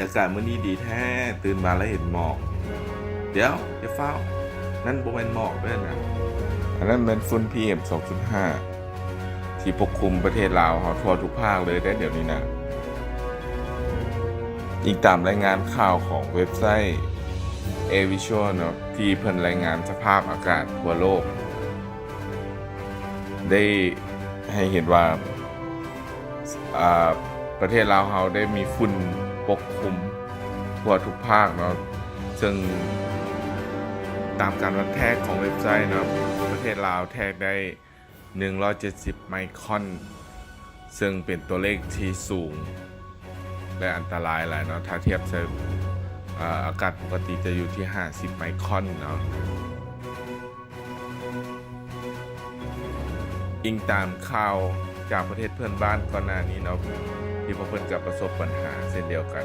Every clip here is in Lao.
ອາກາດມື້ນີ້ດີແທ້ ຕື່ນມາແລ້ວເຫັນໝອກ. ດຽວ ຢ່າຟ້າວ, ນັ້ນບໍ່ແມ່ນໝອກເດີນະ, ອັນນັ້ນແມ່ນຝຸ່ນ ພີເອັມ ສອງຈຸດຫ້າ ທີ່ປົກຄຸມປະເທດລາວເຮົາທົ່ວທຸກພາກເລີຍເດ້ດຽວນີ້ນະ. ອີງຕາມລາຍງານຂ່າວຂອງເວັບໄຊ Air Visual ເນາະ ທີ່ເພິ່ນລາຍງານສະພາບອາກາດທົ່ວໂລກ ໄດ້ໃຫ້ເຫັນວ່າ ອາ ປະເທດລາວເຮົາໄດ້ມີຝຸ່ນປົກຄຸມທົ່ວທຸກພາກເນາະ, ເຊິ່ງຕາມການວັດແທກຂອງເວັບໄຊເນາະ ປະເທດລາວແທກໄດ້ ໜຶ່ງຮ້ອຍເຈັດສິບໄມຄອນ, ເຊິ່ງເປັນຕົວເລກທີ່ສູງ ແລະ ອັນຕະລາຍຫຼາຍເນາະ, ຖ້າທຽບໃສ່ ອາ ອາກາດປົກກະຕິຈະຢູ່ທີ່ຫ້າສິບໄມຄອນເນາະ. ອີງຕາມຂ່າວຈາກປະເທດເພື່ອນບ້ານກ່ອນໜ້ານີ້ເນາະ ທີ່ພວກເພິ່ນກໍປະສົບບັນຫາເຊັ່ນດຽວກັນ,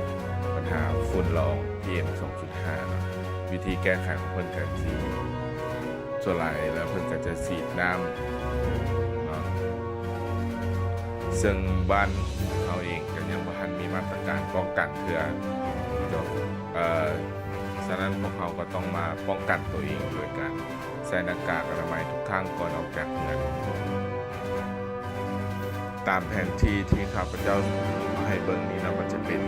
ບັນຫາຝຸ່ນລະອອງ ພີເອັມ ສອງຈຸດຫ້າເນາະ. ວິທີແກ້ໄຂຂອງເພິ່ນກໍຊິ ສ່ວນຫຼາຍແລ້ວເພິ່ນກໍຈະສີດນ້ຳເນາະ, ເຊິ່ງບ້ານເຮົາເອງກໍຍັງບໍ່ທັນມີມາດຕະການປ້ອງກັນເທື່ອ. ເຈົ້າ ເອີ ສະນັ້ນພວກເຮົາກໍຕ້ອງມາປ້ອງກັນຕົວເອງໂດຍການໃສ່ໜ້າກາກອະນາໄມທຸກຄັ້ງກ່ອນອອກຈາກເຮືອນ. ຕາມແຜນທີ່ທີ່ຂ້າພະເຈົ້າໃຫ້ເບິ່ງນີ້ເນາະ, ມັນຈະເປັນ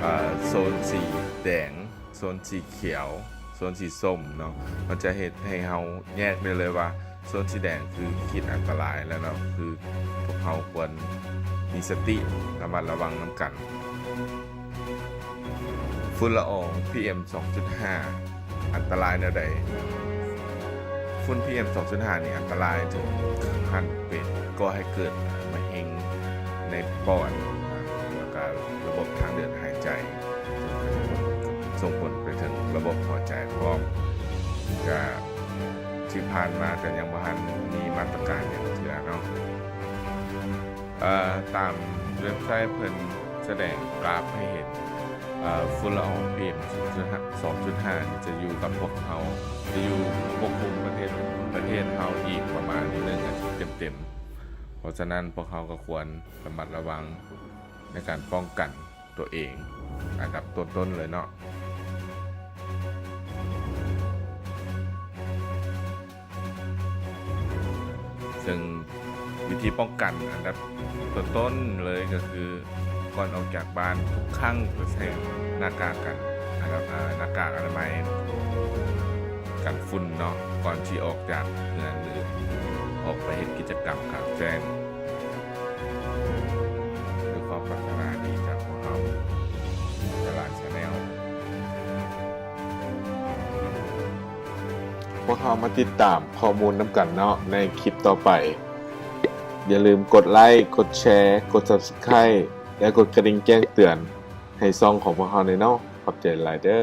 ເອີ ໂຊນສີແດງ, ໂຊນສີຂຽວ, ໂຊນສີສົ້ມເນາະ, ມັນຈະເຮັດໃຫ້ເຮົາແຍກໄດ້ເລີຍວ່າ ໂຊນສີແດງຄືຂີດອັນຕະລາຍແລ້ວເນາະ, ຄືພວກເຮົາຄວນມີສະຕິ ລະມັດລະວັງນຳກັນ. ຝຸ່ນລະອອງ ພີເອັມ ສອງຈຸດຫ້າ ອັນຕະລາຍແນວໃດ? ຝຸ່ນ ພີເອັມ ສອງຈຸດຫ້າ ນີ້ອັນຕະລາຍເຖິງຂັ້ນເປັນ ກໍ່ໃຫ້ເກີດມະເຮັງໃນປອດ ແລ້ວກະລະບົບທາງເດີນຫາຍໃຈ ສົ່ງຜົນໄປເຖິງລະບົບຫົວໃຈພ້ອມ. ກະທີ່ຜ່ານມາກະຍັງບໍ່ທັນມີມາດຕະການຫຍັງເທື່ອເນາະ. ເອີ ຕາມເວັບໄຊເພິ່ນສະແດງກຣາຟໃຫ້ເຫັນ ເອີ ຝຸ່ນລະອອງ ພີເອັມ ສອງຈຸດຫ້າ ນີ້ຈະຢູ່ກັບພວກເຮົາ ຈະຢູ່ປົກຄຸມປະເທດ ປະເທດເຮົາອີກປະມານໜຶ່ງອາທິດເຕັມໆ. ເພາະສະນັ້ນພວກເຮົາກໍຄວນລະມັດລະວັງໃນການປ້ອງກັນຕົວເອງອັນດັບຕົ້ນໆເລີຍເນາະ. ເຊິ່ງວິທີປ້ອງກັນອັນດັບຕົ້ນໆເລີຍກໍຄື ກ່ອນອອກຈາກບ້ານທຸກຄັ້ງກໍໃສ່ໜ້າກາກກັນ ອາ ໜ້າກາກອະນາໄມກັນຝຸ່ນເນາະ ກ່ອນທີ່ອອກຈາກເຮືອນ ຫຼື ອອກໄປເຮັດກິດຈະກຳກາງແຈ້ງ. ດ້ວຍຄວາມປາດຖະໜາດີຈາກພວກເຮົາ ຈະລາຍ Channel. ພວກເຮົາມາຕິດຕາມຂໍ້ມູນນຳກັນເນາະ ໃນຄລິບຕໍ່ໄປ. ຢ່າລືມກົດໄລ້, ກົດແຊ, ກົດ Subscribe ແລະ ກົດກະດິ່ງແຈ້ງເຕືອນໃຫ້ຊ່ອງຂອງພວກເຮົາແດ່ເນາະ. ຂອບໃຈຫຼາຍເດີ.